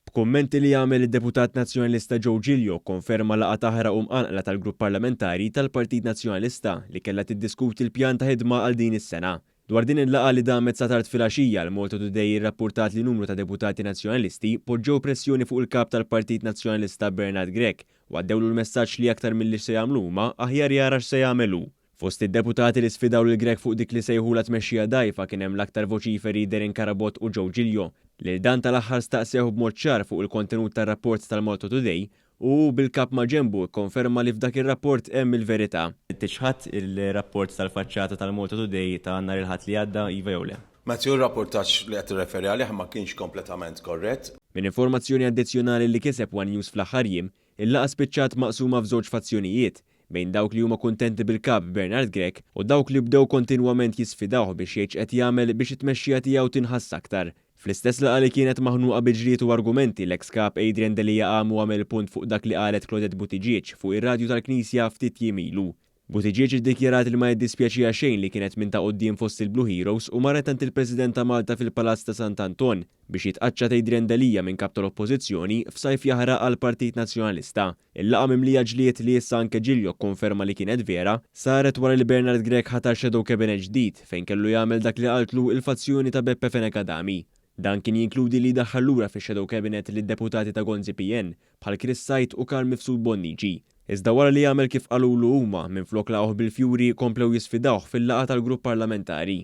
B'kummenti li għamel id-Deputat Nazzjonalista Joe Giglio kkonferma laqgħa taħraq u mqanqla tal-Grupp Parlamentari tal-Partit Nazzjonalista li kellha tiddiskuti l-pjan ta' ħidma għal din is-sena. Dwar din il-laqgħa li damet sa tard filgħaxija, l-Malta Today irrappurtat li numru ta' deputati Nazzjonalisti poġġew pressjoni fuq il-Kap tal-Partit Nazzjonalista Bernard Grech u għaddewlu l-messaġġ li aktar milli x'se jagħmlu huma, aħjar jara x'se jagħmel hu. Fost id-deputati li sfidaw lil Grech fuq dik li sejħulha tmexxija dgħajfa kien hemm l-aktar voċiferi Darren Carabott u Joe Giglio. Lil dan tal-aħħar staqsewh b'mod ċar fuq il-kontenut tar-rapport tal-Malta Today u hu bil-kap maġenbu kkonferma li f'dak ir-rapport hemm il-verità. Tiċħad il-rapport tal-faċċata tal-Malta Today ta' nhar il-Ħadd li għadda, iva jew le? Matthew, ir-rappurtaġġ li qed tirreferi għalih ma kienx kompletament korrett. Minn informazzjoni addizzjonali li kiseb one News fl-aħħar jiem, Il-laqgħa spiċċat maqsuma f'żewġ fazzjonijiet, bejn dawk li huma kuntenti bil-Kap Bernard Grech u dawk li bdew kontinwament jisfidawh biex jgħid x'qed jagħmel biex it-tmexxija tiegħu tinħass aktar. Fl-istess laqgħa li kienet maħnuqa bi ġlied u argumenti, l-eks Kap Adrian Delia qam u għamel punt fuq dak li qalet Claudette Buttigieg fuq ir-radju tal-Knisja ftit jiem ilu. Buttigieg iddikjarat li ma jiddispjaċiha xejn li kienet minn ta' quddiem fost il-Blue Heroes u marret għand il-President ta' Malta fil-Palazz ta' Sant' Anton biex jitqaċċat Adrian Delia minn Kap tal-Oppożizzjoni f'sajf jaħraq għall-Partit Nazzjonalista. Il-laqgħa mimlija ġlied li issa anke Giglio kkonferma li kienet vera, saret wara li Bernard Grech ħatar shadow cabinet ġdid fejn kellu jagħmel dak li qaltlu il-fazzjoni ta' Beppe Fenech Adami. Dan kien jinkludi li jdaħħal lura fix-shadow cabinet lid-deputati ta' Gonzi PN bħal Chris Said u Carl Mifsud Bonnici. Iżda wara li għamel kif qalulu huma, minflok laqgħuh bil-fjuri komplew jisfidawh fil-laqgħa tal-grupp parlamentari.